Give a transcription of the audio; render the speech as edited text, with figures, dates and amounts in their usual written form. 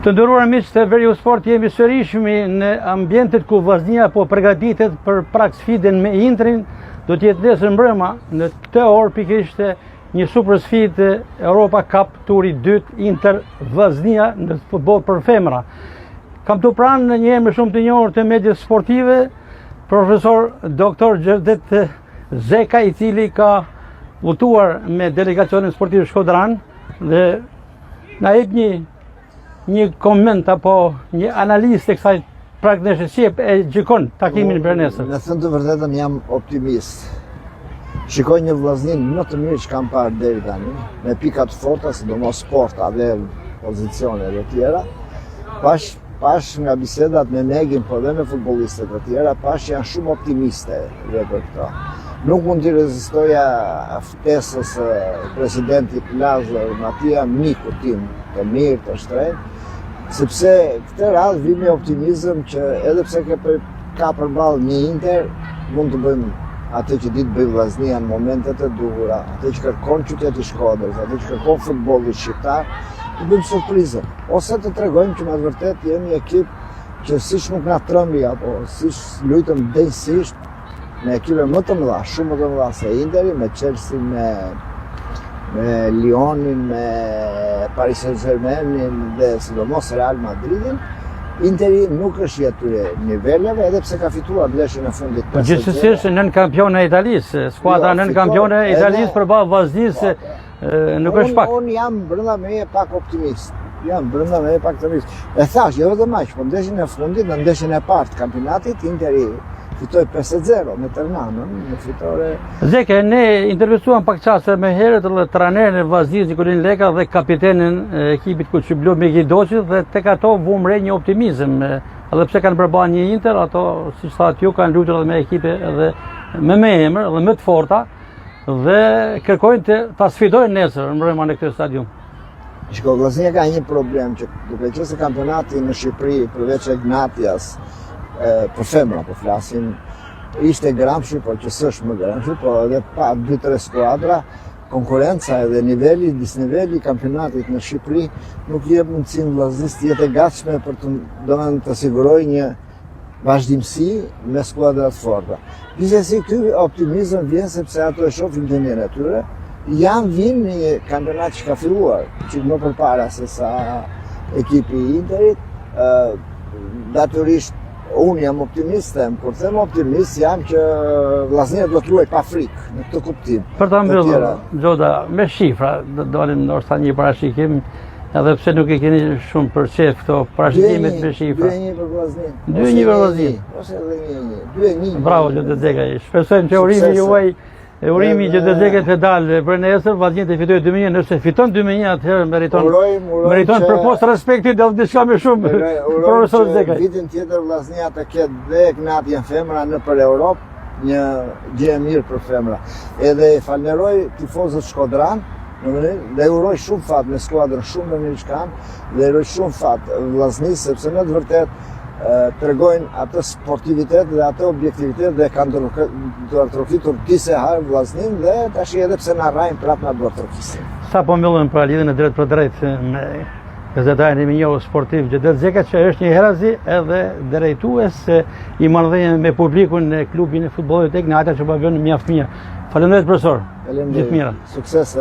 Të nderuar miq të Veriu Sport, jemi sërish në ambientet ku Vllaznia po përgatitet për prag sfidën me Interin. Do të jetë nesër mbrëma në këtë orë pikërisht një super sfidë Europa Cup turi i dytë Inter Vllaznia në futboll për femra. Kam këtu pranë një emër shumë të njohur të medias sportive, profesor doktor Xhevdet Zeka i cili ka udhëtuar me delegacionin sportiv shkodran dhe na jep një një koment apo një analizë të kësaj pragndeshje si e gjykon takimin për nesër. Me thënë të vërtetën jam optimist. Shikoj një Vllazni më të mirë që kam parë deri tani, me pika të forta, sidomos porta dhe pozicione dhe tjera. Pash pash nga bisedat me Megin, po dhe me futbollistët e tjera, pash janë shumë optimiste dhe për këto. Nuk mund t'i rezistoja ftesës së presidentit Lazër Matia, mikut tim të mirë, të shtrenjtë, sepse këtë radhë vij me optimizëm që edhe pse ke për, ka përballë një Inter, mund të bëjmë atë që di të bëjë Vllaznia në momentet e duhura, atë që kërkon qyteti i Shkodrës, atë që kërkon futbolli shqiptar, të bëjmë surprizën, ose të tregojmë që me të vërtetë jemi ekip që siç nuk na trembi apo siç luajtëm denjësisht me ekipe më të mëdha, shumë më të mëdha se Interi, me Chelsea, me me Lyonin, me Paris Saint-Germainin dhe sidomos Real Madridin, Interi nuk është i atyre niveleve, edhe pse ka fituar ndeshjen e fundit. Po gjithsesi është nënkampione e Italisë, skuadra jo, nënkampione e Italisë përballë Vllaznisë po, po. Nuk është pak. Unë jam brenda meje pak optimist. Jam brenda meje pak optimist. E thash, jo vetëm aq, po ndeshjen e fundit, në ndeshjen e parë të kampionatit, Interi fitoi 5-0 me Ternanën, në fitore. Zeke, ne intervistuam pak çaste më herët edhe trajnerin e Vllaznisë Nikolin Leka dhe kapitenin e ekipit kuqeblu Megi Doçi dhe tek ato vumë re një optimizëm. Edhe pse kanë përballë një Inter, ato siç thatë ju kanë luajtur edhe me ekipe edhe me më emër dhe më të forta. Dhe kërkojnë të ta sfidojnë nesër mbrëma në këtë stadium. Shiko, Vllaznia ka një problem që duke qenë se kampionati në Shqipëri përveç Egnatias për femra po flasim, ishte Gramshi, por që s'është më Gramshi, po edhe pa 2-3 skuadra, konkurrenca edhe niveli, disniveli i kampionatit në Shqipëri nuk i jep mundësinë Vllaznisë të jetë e gatshme për të, domethënë të sigurojë një vazhdimësi me skuadra të forta. Gjithsesi ky optimizëm vjen sepse ato e shohin gjendjen e tyre, janë vinë në një kampionat që ka filluar, që më përpara se sa ekipi i Interit, ë natyrisht unë jam optimist, them, kur them optimist jam që Vllaznia do të luajë pa frikë në këtë kuptim. Për ta mbyllur, Xhoda, me shifra, do dalim ndoshta një parashikim Edhe pse nuk e keni shumë për qejf këto parashikimet me shifra. 2-1 për Vllazninë. 2-1 për Vllazninë. Ose edhe 1-1. 2-1. Bravo Xhoda Zekaj. Shpresojmë që urimi juaj e urimi që Zekaj të dalë për nesër, Vllaznia të fitojë 2-1, nëse fiton 2-1 atëherë meriton. Urojmë, urojmë. Meriton përpos respektit dhe diçka më shumë. Profesor Zekaj. Vitin tjetër Vllaznia të ketë dhe Egnatian femra nëpër Europë një gjë e mirë për femra. Edhe falënderoj tifozët shkodran, në mënyrë, dhe uroj shumë fat me skuadrën shumë të mirë që kanë, dhe uroj shumë fat Vllaznisë, sepse në të vërtetë tregojnë atë sportivitet dhe atë objektivitet dhe kanë duartrokitur disa herë Vllazninë dhe tash edhe pse na rrahin prapë na duartrokisin. Sa po mbyllim pra lidhjen e drejtpërdrejtë me Gazetarin e mirënjohur sportiv Xhevdet Zeka që është njëherazi edhe drejtues i marrëdhënieve me publikun në klubin e futbollit Egnatia që po bën mjaft mirë. Faleminderit profesor. Faleminderit. Gjithë të mirat. Suksese.